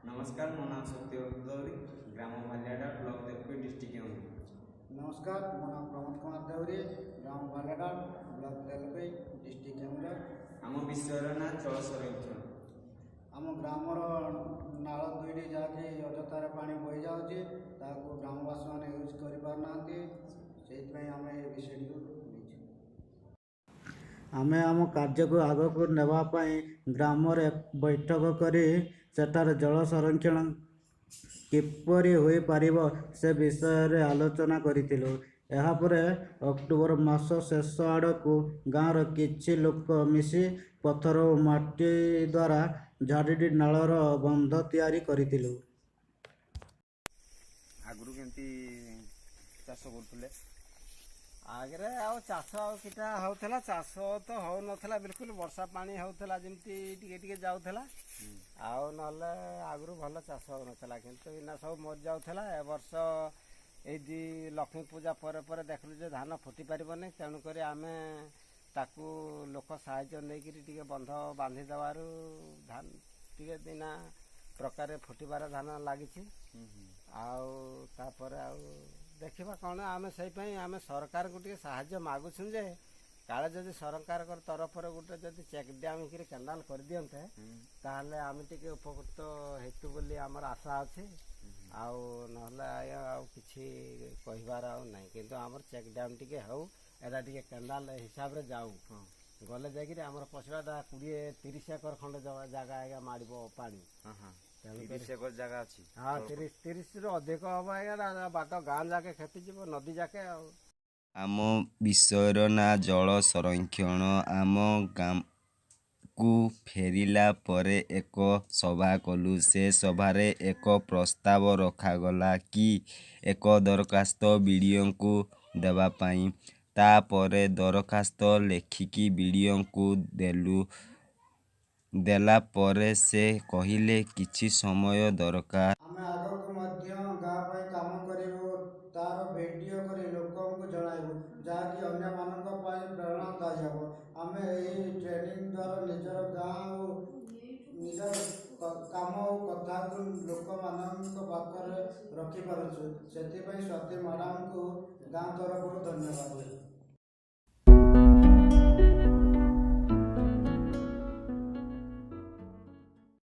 ନମସ୍କାର, ମୋ ନାଁ ସତ୍ୟବ୍ରତ ଦେଉରୀ, ଗ୍ରାମ ଭାଲିଆଡାଳ, ବ୍ଲକ ତେଲକୋଇ, ଡିଷ୍ଟ୍ରିକ୍ଟ କେଉଁଝର। ନମସ୍କାର, ମୋ ନାଁ ପ୍ରମୋଦ କୁମାର ଦେଉରୀ, ଗ୍ରାମ ବାଲିଆଡାଳ, ବ୍ଲକ ତେଲକୋଇ, ଡିଷ୍ଟ୍ରିକ୍ଟ କେଉଁଝର। ଆମ ବିଷୟର ନାଁ ଜଳ ସଂରକ୍ଷଣ। ଆମ ଗ୍ରାମର ନାଳ ଦୁଇଟି, ଯାହାକି ଅଯଥାରେ ପାଣି ବହିଯାଉଛି, ତାହାକୁ ଗ୍ରାମବାସୀମାନେ ୟୁଜ୍ କରିପାରୁନାହାନ୍ତି। ସେଇଥିପାଇଁ ଆମେ ଏ ବିଷୟଟିକୁ ନେଇଛୁ। ଆମେ ଆମ କାର୍ଯ୍ୟକୁ ଆଗକୁ ନେବା ପାଇଁ ଗ୍ରାମରେ ବୈଠକ କରି ସେଠାରେ ଜଳ ସଂରକ୍ଷଣ କିପରି ହୋଇପାରିବ, ସେ ବିଷୟରେ ଆଲୋଚନା କରିଥିଲୁ। ଏହାପରେ ଅକ୍ଟୋବର ମାସ ଶେଷ ଆଡ଼କୁ ଗାଁର କିଛି ଲୋକ ମିଶି ପଥର ଓ ମାଟି ଦ୍ୱାରା ଝାଡ଼ିଡ଼ି ନାଳର ବନ୍ଧ ତିଆରି କରିଥିଲୁ। ଆଗରୁ କେମିତି ଚାଷ କରୁଥିଲେ? ଆଗରେ ଆଉ ଚାଷ ଆଉ କିଟା ହେଉଥିଲା? ଚାଷ ତ ହେଉନଥିଲା ବିଲକୁଲ। ବର୍ଷା ପାଣି ହେଉଥିଲା, ଯେମିତି ଟିକେ ଟିକେ ଯାଉଥିଲା, ଆଉ ନହେଲେ ଆଗରୁ ଭଲ ଚାଷ ହେଉନଥିଲା। କିନ୍ତୁ ଏଇନା ସବୁ ମରିଯାଉଥିଲା। ଏ ବର୍ଷ ଏଇ ଲକ୍ଷ୍ମୀ ପୂଜା ପରେ ପରେ ଦେଖିଲୁ ଯେ ଧାନ ଫୁଟି ପାରିବନି। ତେଣୁକରି ଆମେ ତାକୁ ଲୋକ ସାହାଯ୍ୟ ନେଇକିରି ଟିକେ ବନ୍ଧ ବାନ୍ଧି ଦେବାରୁ ଧାନ ଟିକେ ଦିନା ପ୍ରକାରେ ଫୁଟିବାର ଧାନ ଲାଗିଛି। ଆଉ ତାପରେ ଆଉ ଦେଖିବା କ'ଣ। ଆମେ ସେଇପାଇଁ ଆମେ ସରକାରଙ୍କୁ ଟିକେ ସାହାଯ୍ୟ ମାଗୁଛୁ ଯେ କାଳେ ଯଦି ସରକାରଙ୍କ ତରଫରୁ ଗୋଟେ ଯଦି ଚେକ୍ ଡ୍ୟାମ୍ ହେଇକିରି କେନାଲ କରିଦିଅନ୍ତେ, ତାହେଲେ ଆମେ ଟିକେ ଉପକୃତ ହେତୁ ବୋଲି ଆମର ଆଶା ଅଛି। ଆଉ ନହେଲେ ଆଜ୍ଞା ଆଉ କିଛି କହିବାର ଆଉ ନାହିଁ। କିନ୍ତୁ ଆମର ଚେକ୍ ଡ୍ୟାମ୍ ଟିକେ ହେଉ, ଏଇଟା ଟିକେ କେନାଲ ହିସାବରେ ଯାଉ, ଗଲେ ଯାଇକିରି ଆମର ପଶିବାଟା 20-30 ଏକର ଖଣ୍ଡେ ଜାଗା ଆଜ୍ଞା ମାଡ଼ିବ ପାଣି। ତେଣୁକରି 30 ଏକର ଜାଗା ଅଛି? ହଁ, 30ରୁ ଅଧିକ ହବ ଆଜ୍ଞା। ବାଟ ଗାଁ ଯାକେ କ୍ଷତି ଯିବ, ନଦୀ ଯାକେ ଆଉ। ଆମ ବିଷୟର ନାଁ ଜଳ ସଂରକ୍ଷଣ। ଆମ ଗାଁକୁ ଫେରିଲା ପରେ ଏକ ସଭା କଲୁ। ସେ ସଭାରେ ଏକ ପ୍ରସ୍ତାବ ରଖାଗଲା କି ଏକ ଦରଖାସ୍ତ ବିଡ଼ିଓଙ୍କୁ ଦେବା ପାଇଁ। ତାପରେ ଦରଖାସ୍ତ ଲେଖିକି ବିଡ଼ିଓଙ୍କୁ ଦେଲୁ। ଦେଲା ପରେ ସେ କହିଲେ କିଛି ସମୟ ଦରକାର। ଆମେ ଆଗକୁ ମଧ୍ୟ ଗାଁ ପାଇଁ କାମ କରିବୁ, ତାର ଭିଡ଼ିଓ କରି ଲୋକଙ୍କୁ ଜଣାଇବୁ, ଯାହାକି ଅନ୍ୟମାନଙ୍କ ପାଇଁ ପ୍ରେରଣାଦାୟୀ ହେବ। ଆମେ ଏହି ଟ୍ରେନିଂ ଦ୍ୱାରା ନିଜର ଗାଁ ଓ ନିଜର କାମ ଓ କଥାକୁ ଲୋକମାନଙ୍କ ପାଖରେ ରଖିପାରୁଛୁ। ସେଥିପାଇଁ ସ୍ୱାତୀ ମ୍ୟାଡ଼ାମଙ୍କୁ ଗାଁ ତରଫରୁ ଧନ୍ୟବାଦ।